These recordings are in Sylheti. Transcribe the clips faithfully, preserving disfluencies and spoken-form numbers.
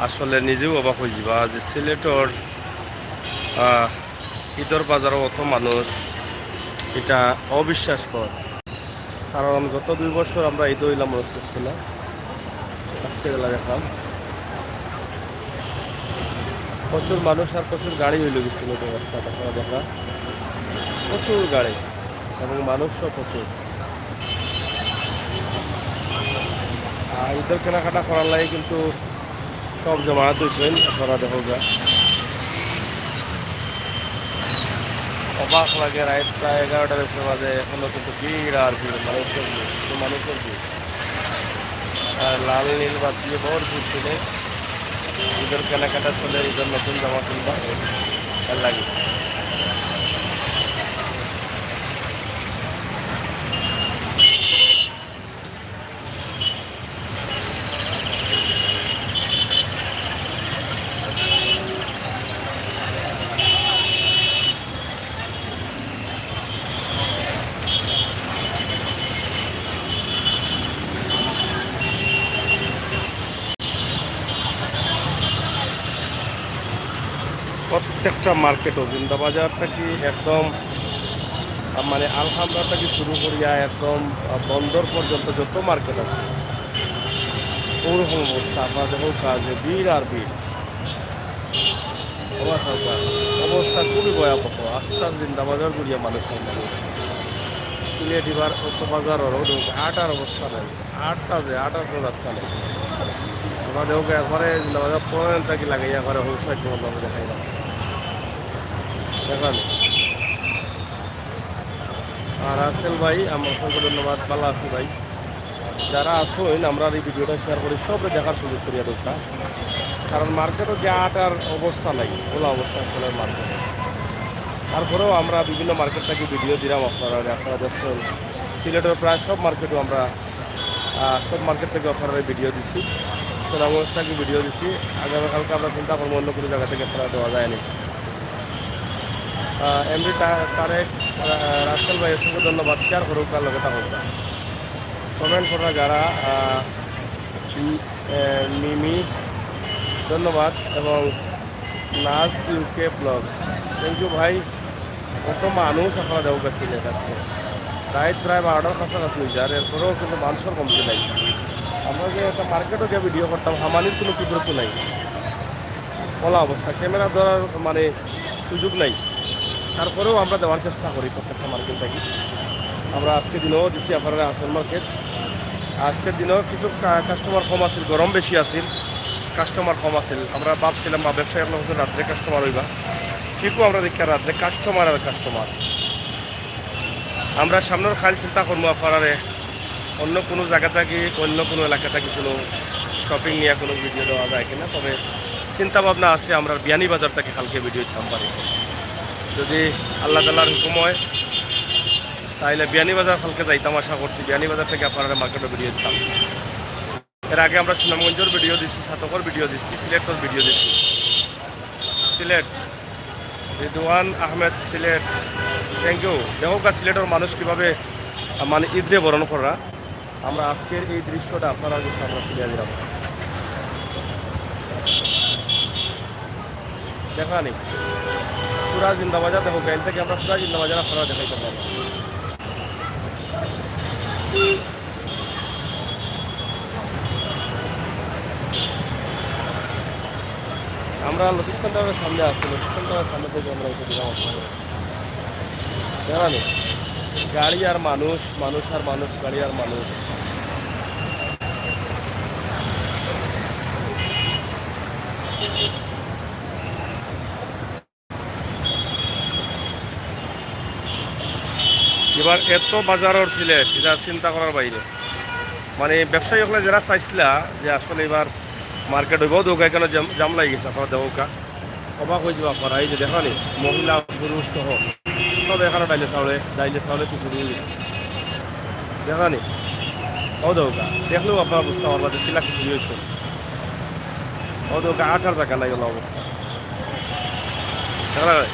আসলে নিজেও অবাক অইযিবা যে সিলেটর, আহ, ইদর বাজারো অত মানুষ, ইটা অবিশ্বাসকর। কারণ গত দুই বছর আমরা ইদো ইলা মানুষ দেখছি না, আজকে ইলা দেখলাম। প্রচুর মানুষ আর প্রচুর গাড়ি অইলো গেছিল তো রাস্তাত, আপনারা দেখরা, প্রচুর গাড়ি এবং মানুষও প্রচুর। আর ইদর কেনাকাটা করার লাগি কিন্তু সব জমায়েত অইছইন, আপনারা দেখউক্কা। অবাক লাগে, রাইত প্রায় এগারোটার উপরে বাজে, এখনো কিন্তু ভিড় আর ভিড়, মানুষর ভিড়, শুধু মানুষর ভিড়। আর লাল নীল বাতি ভরপুর সিলেট। ইদর কেনাকাটা চলে, ইদর নতুন জামা কিনবা, এর লাগি। প্রত্যেকটা মার্কেটও, জিন্দাবাজার থাকি একদম, আহ, মানে, আলহামরা থাকি শুরু করিয়া একদম, আহ, বন্দর পর্যন্ত যত মার্কেট আছে, ওরকম অবস্থা। আপনারা দেখউক্কা যে ভিড় আর ভিড়। অবস্থা, অবস্থা খুবই ভয়াবহ। আস্তা জিন্দাবাজার জুড়িয়া মানুষ আর মানুষ। সিলেট ইবার অত বাজার, রোড, আটার অবস্থা নাই। আটটা যে, আটার কোনো রাস্তা নেই। আমরা দেখউক্কা একবারে জিন্দাবাজার পয়েন্ট থাকি লাগাইয়া একবারে হোলসেল পর্যন্ত আমরা দেখাইলাম। দেখেন। আর রাসেল ভাই, আমার অসংখ্য ধন্যবাদ, ভালা আছি ভাই। যারা আছইন, আমরার এই ভিডিওটা শেয়ার করি, সবরে দেখার সুযোগ করিয়া দেউক্কা। কারণ মার্কেটও যে আটার অবস্থা নাই, ওলা অবস্থা আসলে মার্কেটে। তারপরেও আমরা বিভিন্ন মার্কেট থাকি ভিডিও দিলাম আপনারারে, আপনারা দেখছইন। সিলেটর প্রায় সব মার্কেটও আমরা, আহ, সব মার্কেট থাকি আপনারারে ভিডিও দিছি, সুনামগঞ্জ থাকি ভিডিও দিছি। আগামীকালকে আমরা চিন্তা করমু অন্য কুনু জাগা থাকি আপনারারে দেওয়া যায়নি। আহ, এমডি তা-, তারেক, আহ, রাসেল ভাই, অসংখ্য ধন্যবাদ। শেয়ার করউক্কা, লগে থাকউক্কা। কমেন্ট কররা যারা, আহ, মি-, আহ, মিমি, ধন্যবাদ, এবং নাজ ইউকে ব্লগ, thank you ভাই। কত মানুষ আপনারা দেখউক্কা সিলেট আজকে। রাইত প্রায় বারোটার কাছাকাছি অই যার, এরপরেও কিন্তু মানুষর কমতি নাই। আমরা যে একটা মার্কেটও গিয়া ভিডিও করতাম, হামানির কুনু কুদরত নাই। ওলা অবস্থা, ক্যামেরা ধরার মানে সুযোগ নাই। তারপরেও আমরা দেওয়ার চেষ্টা করি প্রত্যেকটা মার্কেট থাকি। আমরা আজকে দিনও দিছি আপনারারে আসল মার্কেট। আজকের দিনও কিছু কা-, কাস্টমার কম আছিল, গরম বেশি আছিল, কাস্টমার কম আছিল। আমরা ভাবছিলাম বা ব্যবসায়ী আপনার কাছে রাত্রে কাস্টমার অইবা, ঠিকও আমরা দেখিয়ার রাত্রে কাস্টমার আর কাস্টমার। আমরা সামনর খাইল চিন্তা করমু আপনারারে অন্য কুনু জাগা থাকি, অন্য কুনু এলাকা থাকি কুনু শপিং নিয়া কুনু ভিডিও দেওয়া যায় কিনা। তবে চিন্তা ভাবনা আছে আমরার বিয়ানীবাজার থাকি কালকে ভিডিও দিতাম পারি। যদি আল্লাহ তাআলার হুকুম অয়, তাইলে বিয়ানীবাজার কালকে যাইতাম আশা করছি। বিয়ানীবাজার থাকি আপনারারে মার্কেটও ভিডিও দিতাম। এর আগে আমরা সুনামগঞ্জর ভিডিও দিছি, ছাতকর ভিডিও দিছি, সিলেটর ভিডিও দিছি। সিলেট, রিদওয়ান আহমেদ সিলেট, thank you। দেখউক্কা সিলেটর মানুষ কিভাবে, আহ, মানে ইদরে বরণ কররা। আমরা আজকের এই দৃশ্যটা আপনারার কাছে আমরা তুলিয়া দিলাম। দেখরানি, পুরা জিন্দাবাজার দেখউক্কা, এর থাকি আমরা পুরা জিন্দাবাজার আপনারারে দেখাইতাম পারমু। আমরা লতিফ সেন্টারের সামনে আছি, লতিফ সেন্টারের সামনে থাকি আমরা ইটা দিলাম আপনারারে। দেখরানি, গাড়ি আর মানুষ, মানুষ আর মানুষ, গাড়ি আর মানুষ। ইবার এত বাজারর সিলেট, ইটা চিন্তা করার বাইরে। মানে, ব্যবসায়ী অকলে যেরা চাইছিলা যে আসলে ইবার মার্কেট অইবো, দেখউক্কা, এখানো জাম, জাম লাগি গেছে, আপনারা দেখউক্কা। অবাক অইযিবা আপনারা, এই যে দেখরানি, মহিলা, পুরুষ সহ সব এখানো ডাইলে চাউলে, ডাইলে চাউলে খিচুড়ি অই গেছে। দেখরানি, অউ দেখউক্কা, দেখলেও আপনারা বুঝতা পারবা যে কিলা খিচুড়ি অইছে। অউ দেখউক্কা, আটার জাগা নাই, ওলা অবস্থা। দেখরানি?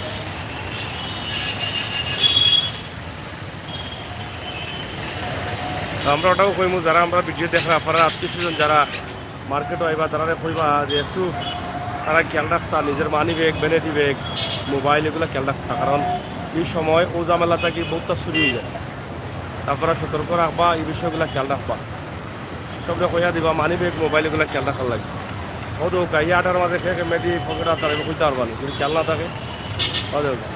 তো আমরা ওটাও কইমু, যারা আমরার ভিডিও দেখরা, আপনারা আত্মীয় স্বজন যারা মার্কেটো আইবা, তারারে কইবা যে একটু তারা খেয়াল রাখতা, নিজের money bag, vanity bag, mobile এগুলা খেয়াল রাখতা, কারণ এই সময় ও ঝামেলা থাকি বহুততা চুরি অই যায়। তারপরে সতর্ক রাখবা, এই বিষয়গুলা খেয়াল রাখবা। সবরে কইয়া দিবা, মানি ব্যাগ, মোবাইল এগুলা খেয়াল রাখার লাগি। ও তো কাইয়া আটার মাঝে খেয়ে মেয়েদি পকেট হাত তারা কইতে পারবা না, যদি খেয়াল না থাকে। ও দেখো।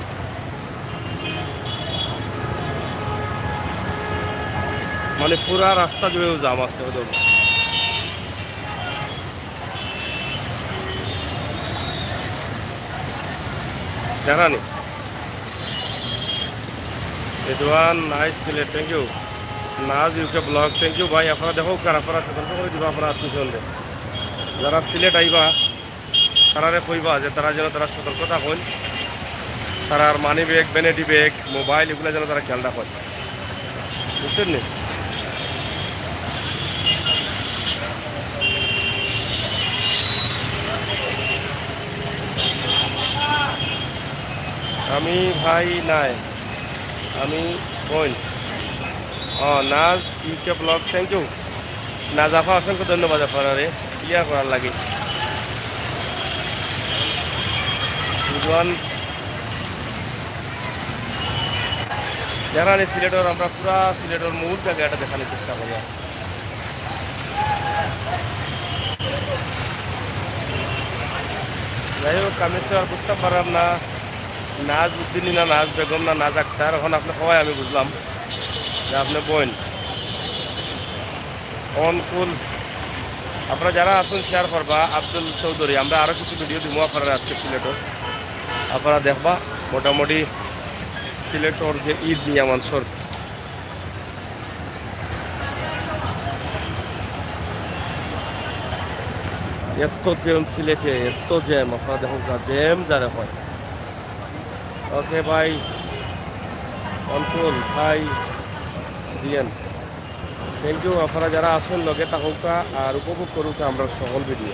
মানে পুরা রাস্তা জুড়েও জাম আছে, ও দেখো। জানানি। Redwan, nice Sylhet, thank you। Naz UK blog, thank you ভাই। আপনারা দেখো, কারা আপনারা সতর্ক করে দিবা আপনারা আত্মীয় স্বজনদের। যারা সিলেট আইবা, তারারে কইবা যে তারা যেন তারা সতর্ক থাকইন, তারার money bag, vanity bag, mobile এগুলা যেন তারা খেয়াল রাখইন, বুঝছেন নি? আমি ভাই নাই, আমি বোন। ও, নাজ ইউকে ব্লগ, thank you। নাজ আফা, অসংখ্য ধন্যবাদ আপনারারে ক্লিয়ার করার লাগি। রিজওয়ান, যারা নি সিলেটর, আমরা পুরা সিলেটর মূল জায়গাটা দেখানোর চেষ্টা করি। যাই হোক, আমি তো আর বুঝতাম পারলাম না, নাজ উদ্দিনী না নাজ বেগম না নাজ আক্তার। এখন আপনি কওয়ায় আমি বুঝলাম যে আপনি বোন। অনকুল, আপনারা যারা আছেন শেয়ার করবা। আব্দুল চৌধুরী, আমরা আরও কিছু ভিডিও দিব আপনারা আজকে সিলেটর। আপনারা দেখবা মোটামুটি সিলেটর যে ঈদ মিয়া মানষর এত জ্যাম সিলেটে, এত জ্যাম। আপনারা দেখো, জ্যাম যারা হয়। ওকে ভাই, অনকুল ভাই, দিয়েন। Thank you। আপনারা যারা আছেন লগে থাকউক্কা আর উপভোগ করউক্কা আমরা সকল ভিডিও।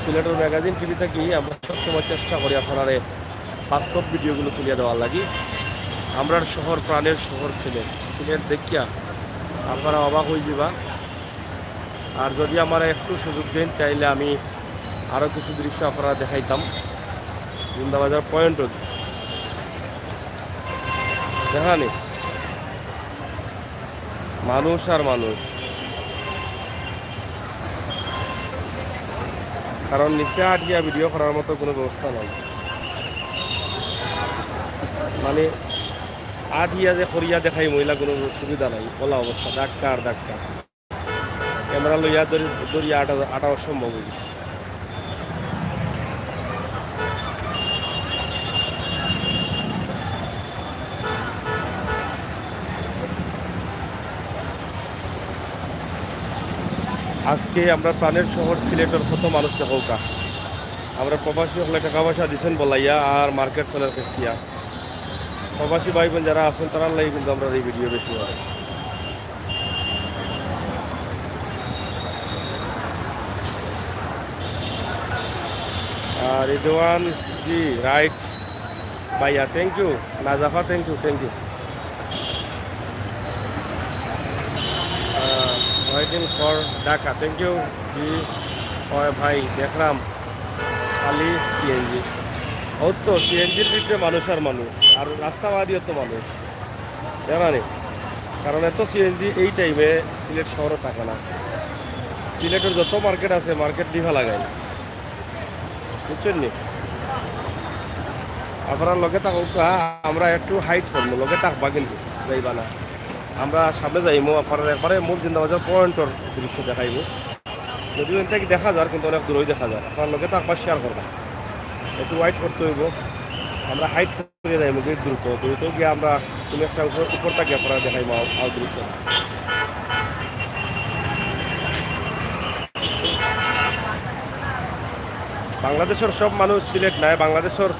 সিলেটর ম্যাগাজিন টিভি থাকি আমরা সবসময় চেষ্টা করি আপনারারে বাস্তব ভিডিওগুলো তুলিয়া দেওয়ার লাগি। আমরার শহর, প্রাণের শহর সিলেট। সিলেট দেখিয়া আপনারা অবাক অই যিবা। আর যদি আমারে একটু সুযোগ দেন, তাইলে আমি আরও কিছু দৃশ্য আপনারা দেখাইতাম। জিন্দাবাজার পয়েন্ট দেখানি, মানুষ আর মানুষ, কারণ নিচে আটিয়া ভিডিও করার মতো কোনো ব্যবস্থা নাই। মানে আটিয়া যে করিয়া দেখাই মহিলা কোনো সুবিধা নাই, খোলা অবস্থা, ধাক্কা আর ধাক্কা। ক্যামেরা লইয়া ধরি, ধরিয়া আটা, আটা অসম্ভব অই গেছে। আজকে আমরা প্রাণের শহর সিলেটর কত মানুষ দেখউক্কা। আমরা প্রবাসী হকলে টাকা পয়সা দিছেন বলাইয়া আর মার্কেট চলের খেসিয়া। প্রবাসী ভাই বোন যারা আছেন, তারার লাগি কিন্তু আমরা এই ভিডিও বেশি হয়। আর রিদওয়ান জি, রাইট ভাইয়া, thank you। নাজাফা, thank you, thank you। Waiting for Dhaka, thank you। জি, হয় ভাই, দেখলাম খালি সিএনজি। ও তো সিএনজির ভিতরে মানুষ আর মানুষ, আর রাস্তাবাদিও তো মানুষ, জানা নেই। কারণ এত সিএনজি এই টাইমে সিলেট শহরও থাকে না। সিলেটের যত মার্কেট আছে, মার্কেট ডিফা লাগাই, বুঝছেন নি? আপনারা লগে থাকউক্কা, আমরা একটু হাইট করবো, লগে থাকবা কিন্তু যাইবা না। আমরা সামনে যাইমু, আপনারা একবারে মূল জিন্দাবাজার পয়েন্টর দৃশ্য দেখাইমু। যদিও এটা কি দেখা যার, কিন্তু অনেক দূরই দেখা যার। আপনারা লগে থাকবা, শেয়ার করবা, একটু ওয়েট করতে হইব। আমরা হাইট করে যাইমু গিয়া দ্রুত, দ্রুত গিয়া আমরা কোনো একটা উপর, উপর থাকি আপনারা দেখাইমু আউ-, আউট দৃশ্য। বাংলাদেশের সব মানুষ সিলেট নাই, বাংলাদেশের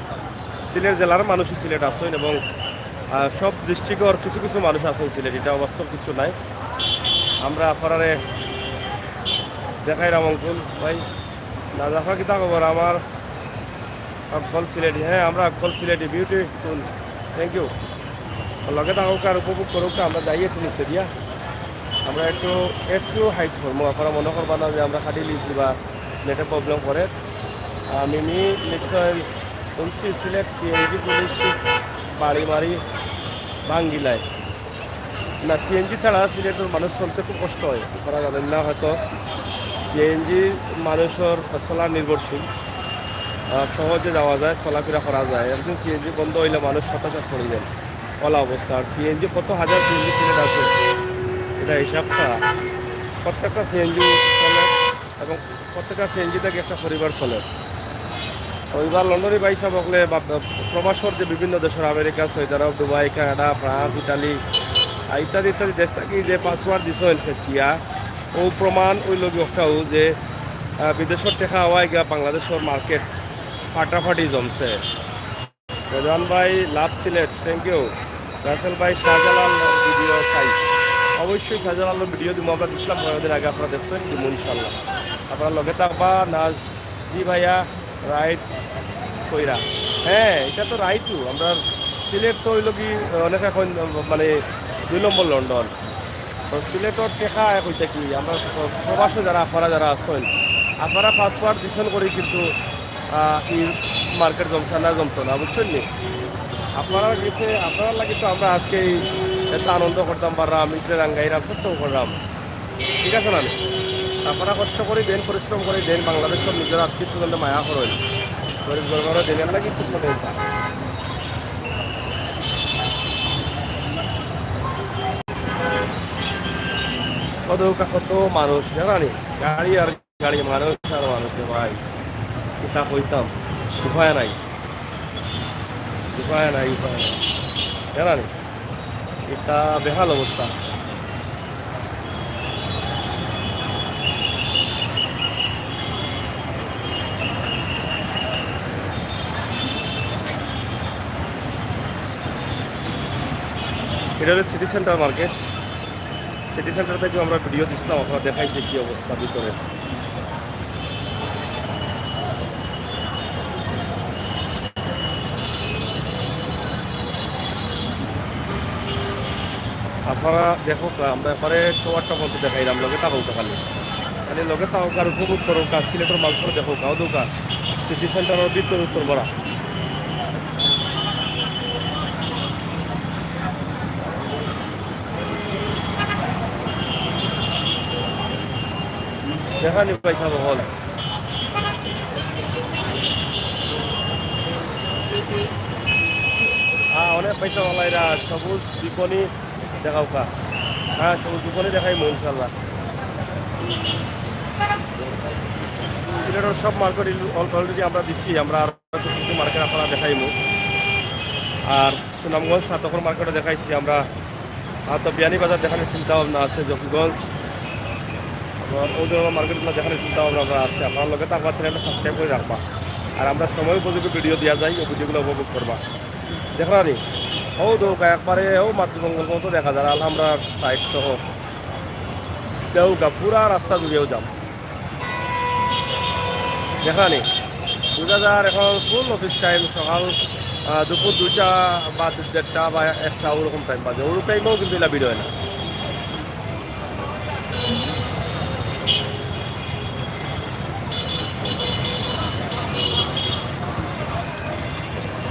সিলেট জেলার মানুষই সিলেট আছেন এবং, আহ, সব ডিস্ট্রিক্টর কিছু কিছু মানুষ আছেন সিলেট, এটা অবাস্তব কিছু নাই। আমরা আপনারারে দেখাইলাম অঙ্কুল ভাই। নাজাফা, কিতা খবর? আমার অকল সিলেটি, হ্যাঁ, আমরা অকল সিলেটি, বিউটিফুল, থ্যাংক ইউ। লগে থাকউক্কা আর উপভোগ করউক্কা, আমরা যাই একটু নিচে দিয়া। আমরা একটু, একটু হাইট করবো, আপনারা মনে করবা না যে আমরা খাটি লিছি বা নেটে প্রবলেম করে। আমি নি নিশ্চয় শুনছি সিলেট সিএনজি পুলিশ বাড়ি মারি ভাঙ্গিলায়। না, সিএনজি ছাড়া সিলেটের মানুষ চলতে খুব কষ্ট হয়, আপনারা জানেন না হয়তো। সিএনজি মানুষের চলা নির্ভরশীল, আহ, সহজে যাওয়া যায়, চলাফেরা করা যায়। একদিন সিএনজি বন্ধ হইলে মানুষ হতাশা পড়ে যায়, ওলা অবস্থা। আর সিএনজি, কত হাজার সিএনজি সিলেট আছে, এটা হিসাব ছাড়া। প্রত্যেকটা সিএনজি চলে এবং প্রত্যেকটা সিএনজি থেকে একটা পরিবার চলে। তো এবার লন্ডনী ভাই সাহেব হকলে বা প্রবাসর যে বিভিন্ন দেশের, আমেরিকা, সৌদি আরব, দুবাই, কানাডা, ফ্রান্স, ইটালি, আহ, ইত্যাদি ইত্যাদি দেশ থাকি যে পাসওয়ার্ড দিছে হইল ফেসিয়া, ও প্রমাণ ওই লোক একটাও যে, আহ, বিদেশের টেকা হওয়ায় গিয়া বাংলাদেশের মার্কেট ফাটাফাটি জমছে। রেদওয়ান ভাই, লাভ সিলেট, থ্যাংক ইউ। রাসেল ভাই, শাহজালাল ভিডিও চাই। অবশ্যই শাহজালাল ভিডিও দিব, আমরা দিছিলাম কয়েকদিন আগে, আপনারা দেখছেন কি, ইনশাল্লাহ। আপনারা লগে থাকবা না? জি ভাইয়া, রাইট কইরা। হ্যাঁ, এটা তো রাইটও। আমরা সিলেট তো হইল কি, অনেক এখন মানে দুই নম্বর লন্ডন। তো সিলেটর টেকা এক হইতে কি, আমরা প্রবাসে যারা, আপনারা যারা আছেন, আপনারা পাসওয়ার্ড দিচ্ছেন করি কিন্তু, আহ, এই মার্কেট জমছে না, জমতো না, বুঝছেন নি? আপনারা গেছে, আপনারা লাগে তো আমরা আজকে এই এত আনন্দ করতাম পারলাম, ইতরে রাঙ্গাইরাম, সত্য করলাম, ঠিক আছে না? আপনারা কষ্ট করে দেন, পরিশ্রম করে দেন, বাংলাদেশের নিজের আত্মীয় স্বজনকে মায়া করেন, গরিব গরিবরা দেনের লাগে কিছু নেই। কত, কত মানুষ, জানানি, গাড়ি আর গাড়ি, মানুষ আর মানুষ রে ভাই, কিতা কইতাম, উপায় নাই, উপায় নাই, উপায় নাই, জানানি, এটা বেহাল অবস্থা। এটা হলো city centre market. City centre থেকে আমরা ভিডিও দিছিলাম, আপনারা দেখাইছি কি অবস্থা ভিতরে। আপনারা দেখো, আমরা একবারে চৌহাট্টা পর্যন্ত দেখাইলাম, লগে থাকো খালি, খালি লগে থাকো আর উপভোগ করো, সিলেটের মানুষের দেখো, গাও দৌকা, সিটি সেন্টারের ভিতরে উত্তর বড়া। দেখানি পয়সা বহল। হ্যাঁ, অনেক পয়সা বলা এরা। সবুজ বিপণী দেখাও কা। হ্যাঁ, সবুজ বিপণী দেখাইমু ইনশাল্লাহ। সিলেটের সব মার্কেট অলরেডি আমরা দিছি, আমরা আর কিছু কিছু মার্কেট আপনারা দেখাইমু। আর সুনামগঞ্জ সাতকর মার্কেটও দেখাইছি আমরা। আর তো বিয়ানীবাজার দেখানোর চিন্তা ভাবনা আছে, জকিগঞ্জ, আবার ওই ধরনের মার্কেটগুলো দেখানোর চিন্তা ভাবনা আমরা আছে। আপনারা লগে থাকবা, চ্যানেলটা সাবস্ক্রাইব করে রাখবা। আর আমরা সময় উপযোগী ভিডিও দিয়া যাই, ওই ভিডিওগুলো উপভোগ করবা। দেখরা নি, ও দৌকা একবারে ও মাতৃমঙ্গল মতো দেখা যায়, আলহামরার সাইড সহ। দেউকা পুরা রাস্তা জুড়েও যাম। দেখরা নি, বুঝা যার এখন ফুল অফিস টাইম, সকাল, আহ, দুপুর দুইটা বা দেড়টা বা একটা ওরকম টাইম বাজে, ওরকম টাইমেও কিন্তু এটা ভিড় হয় না।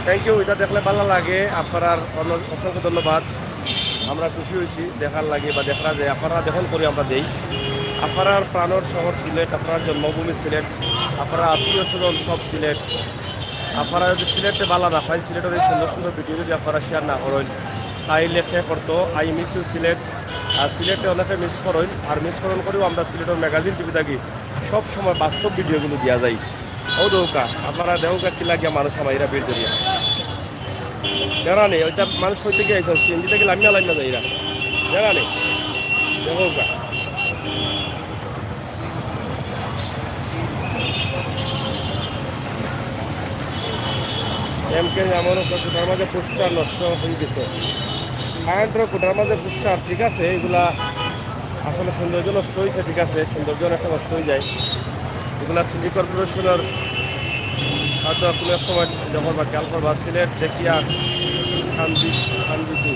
Thank you. এটা দেখলে ভালো লাগে, আপনারার অন-, অসংখ্য ধন্যবাদ। আমরা খুশি হয়েছি দেখার লাগে বা দেখরা যে আপনারা দেখুন করি আমরা দেই। আপনারার প্রাণর শহর সিলেট, আপনারার জন্মভূমি সিলেট, আপনারার আত্মীয় স্বজন সব সিলেট। আপনারা যদি সিলেটে ভালো না পাই, সিলেটের এই সুন্দর সুন্দর ভিডিও যদি আপনারা শেয়ার না করেন, তাইলে কে করতো? I miss you Sylhet. আর সিলেটে অনেকে মিস করেন, আর মিস করেন করেও আমরা সিলেটের ম্যাগাজিন টিভি থাকি সব সময় বাস্তব ভিডিওগুলো দিয়া যাই। ও দৌকা, আপনারা দেউকা কি লাগিয়া মানুষ আমার এরা ভিড় করিয়া। জানা নেই, ওইটা মানুষ কইতে গিয়ে আইসা সিএনজি থেকে লামিয়া লামিয়া যাই এরা। জানা নেই, দেখো গা। এম কে জামাল কোঠার মাঝে পোস্টার নষ্ট হয়ে গেছে। ফায়ার কোঠার মাঝে পোস্টার, ঠিক আছে, এগুলা আসলে সৌন্দর্য নষ্ট হয়েছে, ঠিক আছে, সৌন্দর্য অনেকটা নষ্ট হয়ে যায়। এগুলা সিটি কর্পোরেশনের হয়তো কোনো এক সময় যখন বা খেয়াল করবা, সিলেট দেখিয়া কান্দি, কান্দি।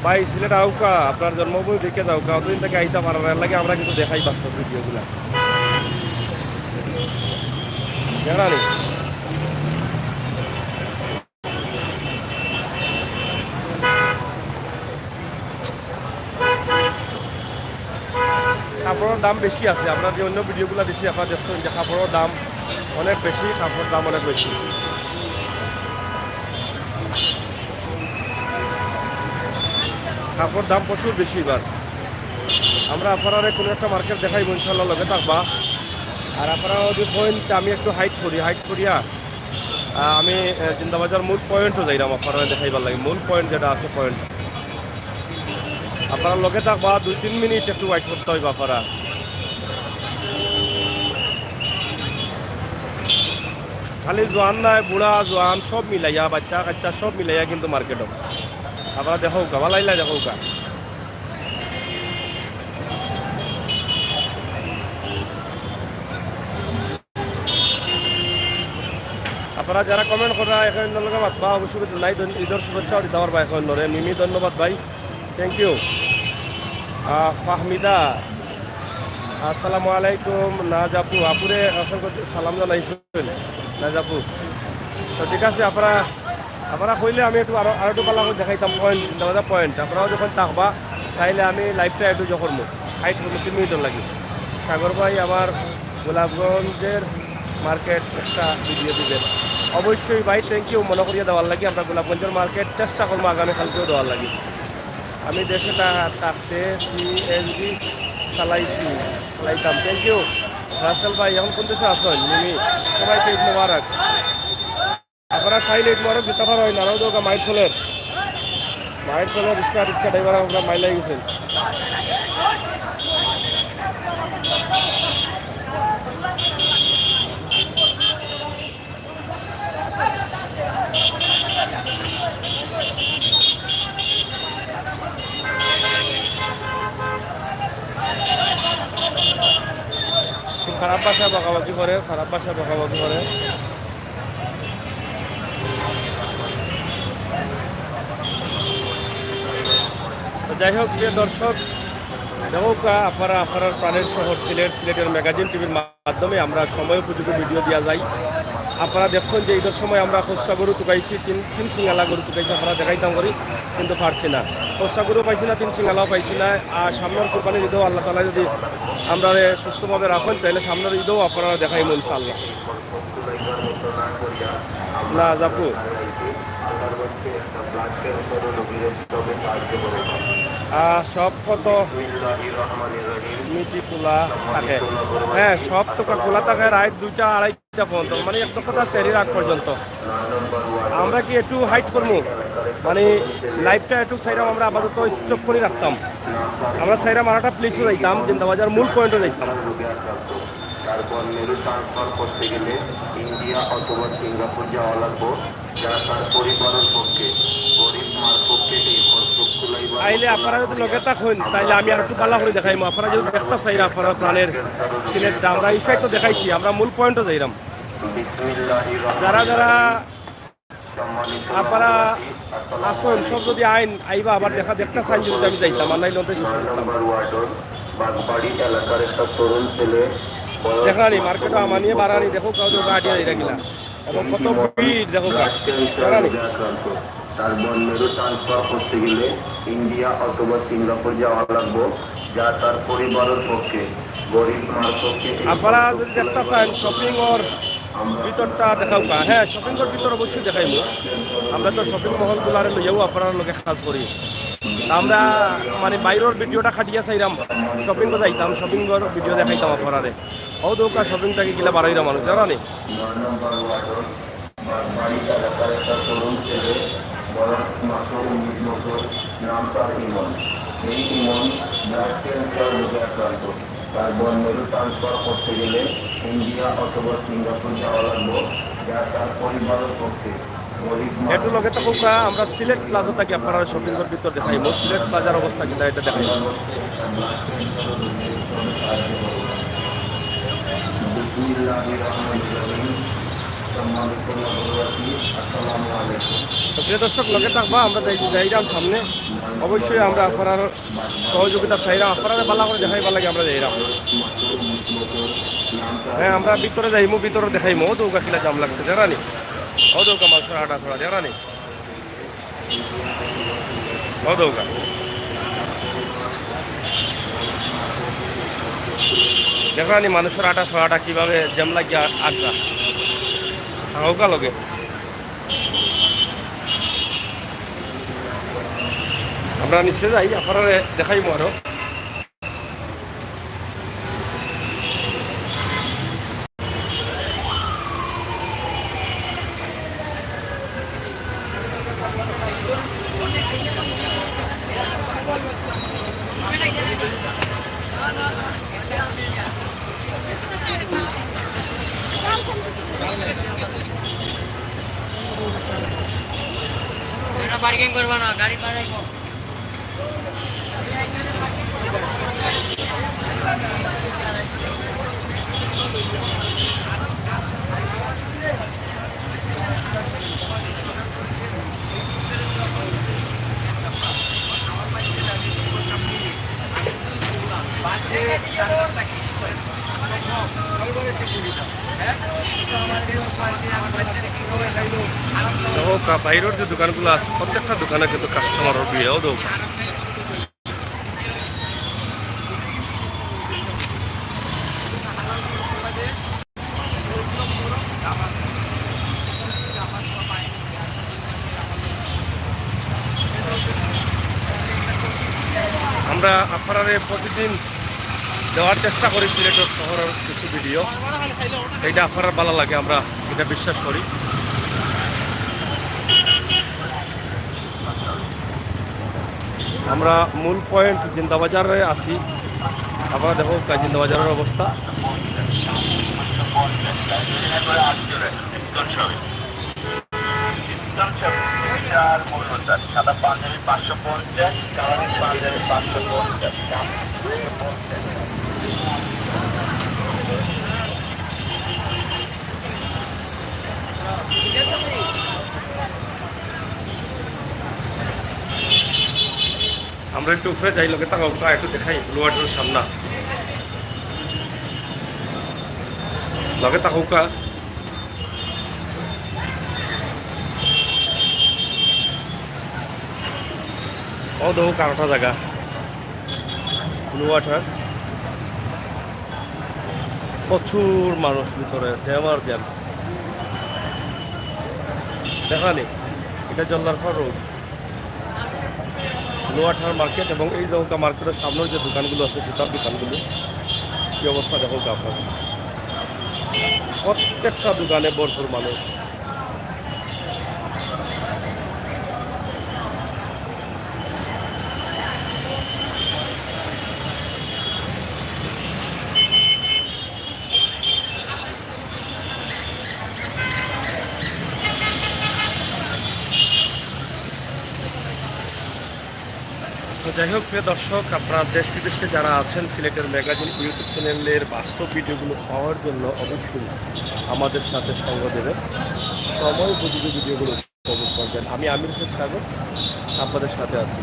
ভাই, সিলেট আউক্কা, আপনার জন্মভূমি দেখে যাউক্কা। অতদিন থাকি আইতা পাররা না, এর লাগি আমরা কিন্তু দেখাই বাস্তব ভিডিওগুলা। দেখরা নি? কাপড়র দাম বেশি আছে। আপনারা যে অন্য ভিডিওগুলা দিছি, আপনারা দেখছইন যে কাপড়র দাম অনেক বেশি, কাপড়র দাম অনেক বেশি। কাপড়র দাম প্রচুর বেশি এবার। আমরা আপনারারে কুনু একটা মার্কেট দেখাইমু ইনশাআল্লাহ, লগে থাকবা। আর আপনারা যদি কইন তে আমি একটু হাইট করি, হাইট করিয়া, আহ, আমি, আহ, জিন্দাবাজার মূল পয়েন্টও যাইরাম আপনারারে দেখাইবার লাগি। মূল পয়েন্ট যেটা আছে, পয়েন্ট। আপনারা লগে থাকবা, দুই তিন মিনিট একটু ওয়েট করতে অইবা আপনারা। খালি জোয়ান নায়, বুড়া, জোয়ান সব মিলাইয়া, বাচ্চা কাচ্চা সব মিলাইয়া কিন্তু মার্কেটও। আপনারা দেখউক্কা, ভালাইলা দেখউক্কা। আপনারা যারা কমেন্ট কররা, একে অন্যর লগে মাতবা, অবশ্যই নাই, ধন-, ঈদর শুভেচ্ছাও দিতা পারবা একে অন্যরে। মিমি, ধন্যবাদ ভাই, থ্যাংক ইউ। আহ, ফাহমিদা, আসসালামু আলাইকুম। নাজ আপু, আপুরে অসংখ্য সালাম জানাইছইন নাজ আপু। তো ঠিক আছে, আপনারা, আপনারা কইলে আমি একটু আরো, আরো একটু ভালা করি দেখাইতাম পয়েন্ট, জিন্দাবাজার পয়েন্ট। আপনারাও যখন থাকবা, তাইলে আমি লাইভটা একটু ইয়ে করমু, হাইট করমু তিন মিনিটর লাগি। সাগর ভাই, আমার গোলাপগঞ্জের মার্কেট একটা ভিডিও দিবেন। অবশ্যই ভাই, থ্যাংক ইউ মনে করিয়া দেওয়ার লাগি। আমরা গোলাপগঞ্জের মার্কেট চেষ্টা করমু আগামীকালকেও দেওয়ার লাগি। আমি দেশে তা-, থাকতে সিএনজি চালাইছি, চালাইতাম। থ্যাংক ইউ রাসেল ভাই, এখন কোন দেশে আছইন? মিমি, সবাইকে ঈদ মোবারক। আপনারা চাইলে ঈদ মোবারক দিতা পারইন, আরো দরকার মাইর চলের। মাইর চলের, রিক্সা, রিক্সা ড্রাইভার আপনারা মাইর লাগি গেছইন। খুব খারাপ ভাষায় বকাবকি করে, খারাপ ভাষায় বকাবকি করে। তো যাই হোক, প্রিয় দর্শক, দেখউক্কা, আপনারা, আপনারার প্রাণের শহর সিলেট, সিলেটের ম্যাগাজিন টিভির মাধ্যমে আমরা সময় উপযোগী ভিডিও দিয়া যাই। আপনারা দেখছইন যে ঈদর সময় আমরা খোসা গরু তুকাইছি, তিন, তিন সিঙ্গালা গরু তুকাইছি, আপনারারে দেখাইতাম করি, কিন্তু পারছি না। খোসা গরু পাইছি না, তিন সিঙ্গালাও পাইছি না। আর সামনর কুরবানির ঈদেও আল্লাহ তাআলা যদি আমরারে সুস্থভাবে রাখইন, তাইলে সামনর ঈদেও আপনারারে দেখাইমু ইনশাআল্লাহ। না, জাপু। আহ, সব কত মিটি খোলা থাকে? হ্যাঁ, সব তো খোলা থাকে রাইত দুইটা, আড়াইটা পর্যন্ত, মানে, এক কথা সেহরির আগ পর্যন্ত। আমরা কি একটু হাইট করমু? মানে, লাইভটা একটু চাইরাম আমরা আপাতত স্টপ করি রাখতাম। আমরা চাইরাম আর একটা প্লেসও যাইতাম, জিন্দাবাজার মূল পয়েন্টও যাইতাম। তারপর মেরু ট্রান্সফার করতে গেলে ইন্ডিয়া অথবা সিঙ্গাপুর যাওয়া লাগবো, যা তার পরিবারের পক্ষে, গরিব মার পক্ষে এই খরচ কুলাইবার আইলে মতো আপনারা না যদি লগে করিয়া থাকইন, তাইলে আমি আর একটু ভালা করি দেখাইমু। আপনারা যদি দেখতা চাইরা, আপনারা প্রাণের সিলেটটা, আমরা এই সাইড তো দেখাইছি, আমরা মূল পয়েন্টও যাইরাম। বিসমিল্লাহির রহমানির যারা যারা রহিম। সম্মানিত আপনারা নগরবাসী, আসসালামু আছইন, সব আলাইকুম। যদি আইন, আইবা আবার দেখা, দেখতা চাইন যদি আমি যাইতাম, আর নাইলে অন্তে শেষ নয় করতাম। নম্বর ওয়ার্ডর বাগবাড়ি এলাকার একটা তরুণ ছেলে বয়স দেখলানি, মাত্র মার্কেটও আমানিয়ে বাড়ানি, দেখো, কাউ তো গাড়ি আইরা গিলা। এবং কত ভিড়, দেখো, ব্লাড ক্যান্সার দেখলানি। রোগে আক্রান্ত। তার বোন মেরু ট্রান্সফার করতে গেলে ইন্ডিয়া অথবা সিঙ্গাপুর যাওয়া লাগবো, যা তার পরিবারের পক্ষে, গরিব মার পক্ষে এই আপনারা যদি দেখতা চান, শপিং অর ভিতরটা দেখাউক্কা। হ্যাঁ, শপিং অর ভিতর অবশ্যই দেখাইমু। আমরা তো শপিং মহলগুলারে লইয়াও আপনারার লগে কাজ করি। আমরা, মানে, বাইরর ভিডিওটা কাটিয়া চাইরাম, শপিং অ যাইতাম, শপিং অর ভিডিও দেখাইতাম আপনারারে। অউ দেখউক্কা শপিং থাকি কিলা বারইরা মানুষ, দেখলানি? নয় নম্বর ওয়ার্ডর বাগবাড়ি এলাকার একটা তরুণ ছেলে, বয়স মাত্র উনিশ বছর, নাম তার ইমন। এই ইমন ব্লাড ক্যান্সার রোগে আক্রান্ত। তার বোন মেরু ট্রান্সফার করতে গেলে ইন্ডিয়া অথবা সিঙ্গাপুর যাওয়া লাগবো, যা তার পরিবারের পক্ষে গরিব মানুষ একটু লগে থাকুক্কা, আমরা সিলেট প্লাজা থাকি আপনারারে শপিং অর ভিতর দেখাইমু। সিলেট প্লাজার অবস্থা কিতা এটা দেখাইমু। বিসমিল্লাহির রহমানির রহিম। তো প্রিয় দর্শক, লগে থাকবা, আমরা যাই-, যাইরাম সামনে। অবশ্যই আমরা আপনারার সহযোগিতা চাইরাম, আপনারারে ভালা করি দেখাইবার লাগি আমরা যাইরাম। হ্যাঁ, আমরা ভিতরে যাইমু, ভিতরে দেখাইমু। অউ দেউক্কা কিলা জাম লাগছে, দেখরানি? অউ দেউক্কা মানষর আটা ছড়া, দেখরানি? অউ দেউক্কা। দেখরানি মানষর আটা ছড়াটা কিভাবে জ্যাম লাগিয়া আটরা। থাকউক্কা লগে। আমরা নিচে যাই, আপনারারে দেখাইমু আরো। এটা পার্কিং করবা না, গাড়ি পার্কিং করো। দেখউক্কা, বাইরর যে দোকানগুলা আছে, প্রত্যেকটা দোকানে কিন্তু কাস্টমারর ভিড়। অউ দেখউক্কা। আমরা আপনারারে প্রতিদিন দেওয়ার চেষ্টা করি সিলেটর শহরর কিছু ভিডিও, এইটা আপনারার ভালা লাগে, আমরা এটা বিশ্বাস করি। আমরা মূল পয়েন্ট জিন্দাবাজারে আছি। আপনারা দেখউক্কা জিন্দাবাজারর অবস্থা। সাদা পাঞ্জাবি পাঁচশো পঞ্চাশ, কালারিং পাঞ্জাবি পাঁচশো পঞ্চাশ। আমরা একটু উপরে যাই, লগে থাকউক্কা, একটু দেখাই ব্লু ওয়াটারর সামনা। লগে থাকউক্কা। অউ দেখউক্কা আরোটা জাগা, ব্লু ওয়াটার। প্রচুর মানুষ ভিতরে, জ্যাম আর জ্যাম। দেখরানি, এটা জল্লারপাড় রোড, ব্লু ওয়াটার মার্কেট, এবং এই দেখউক্কা মার্কেটর সামনের যে দোকানগুলো আছে, জুতার দোকানগুলো, কি অবস্থা দেখউক্কা আপনারা। প্রত্যেকটা দোকানে ভরপুর মানুষ। তো যাই হোক, প্রিয় দর্শক, আপনারা দেশ বিদেশে যারা আছেন, সিলেটের ম্যাগাজিন ইউটিউব চ্যানেলের বাস্তব ভিডিওগুলো পাওয়ার জন্য অবশ্যই আমাদের সাথে সঙ্গ দেবেন, সময় উপযোগী ভিডিওগুলো উপভোগ করবেন। আমি আমির হোসেন সাগর, আপনাদের সাথে আছি।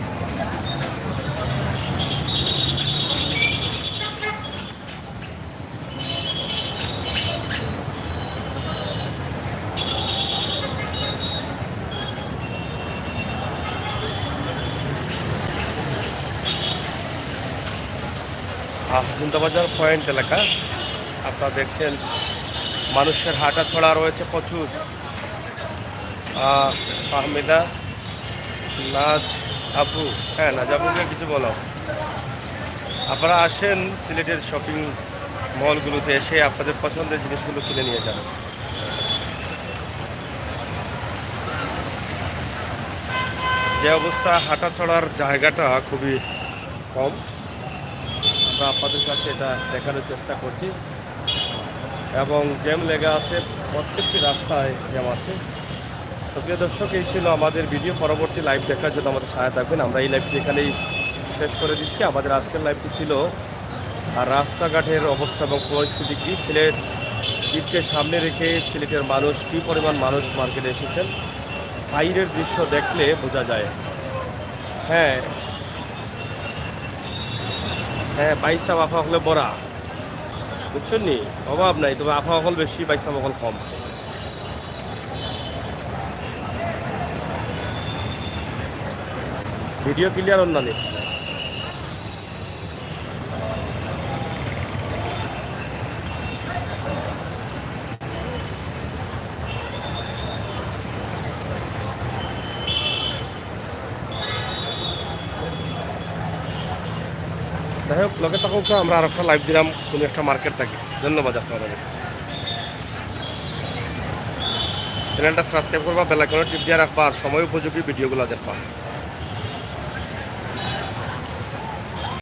আহ, জিন্দাবাজার পয়েন্ট এলাকা, আপনারা দেখছেন মানুষের হাঁটা চলা রয়েছে প্রচুর। আহ, ফাহমিদা, নাজ আপু, হ্যাঁ, নাজ আপুকে কিছু বলো। আপনারা আসেন সিলেটের শপিং মলগুলোতে, এসে আপনাদের পছন্দের জিনিসগুলো কিনে নিয়ে যান। যে অবস্থা, হাঁটা চলার জায়গাটা খুবই কম, আমরা আপনাদের কাছে এটা দেখানোর চেষ্টা করছি। এবং জ্যাম লেগে আছে, প্রত্যেকটি রাস্তায় জ্যাম আছে। তো প্রিয় দর্শক, এই ছিল আমাদের ভিডিও। পরবর্তী লাইভ দেখার জন্য আমাদের সাথে থাকবেন। আমরা এই লাইভটি এখানেই শেষ করে দিচ্ছি। আমাদের আজকের লাইভটি ছিল আর রাস্তাঘাটের অবস্থা এবং পরিস্থিতি কি সিলেট ঈদকে সামনে রেখে সিলেটের মানুষ, কি পরিমাণ মানুষ মার্কেটে এসেছেন, বাইরের দৃশ্য দেখলে বোঝা যায়। হ্যাঁ, হ্যাঁ, বাইসাব আফা অকলে বড়া, বুঝছইন নি? অভাব নাই, তবে আফা অকল বেশি, বাইসাব অকল কম। ভিডিও ক্লিয়ার অর না নি? যাই হোক, লগে থাকউক্কা, আমরা আরোকটা লাইভ দিলাম কুনু একটা মার্কেট থাকি। ধন্যবাদ আপনারারে। চ্যানেলটা সাবস্ক্রাইব করবা, বেল আইকনো টিপ দিয়া রাখবা, আর সময় উপযোগী ভিডিওগুলা দেখবা।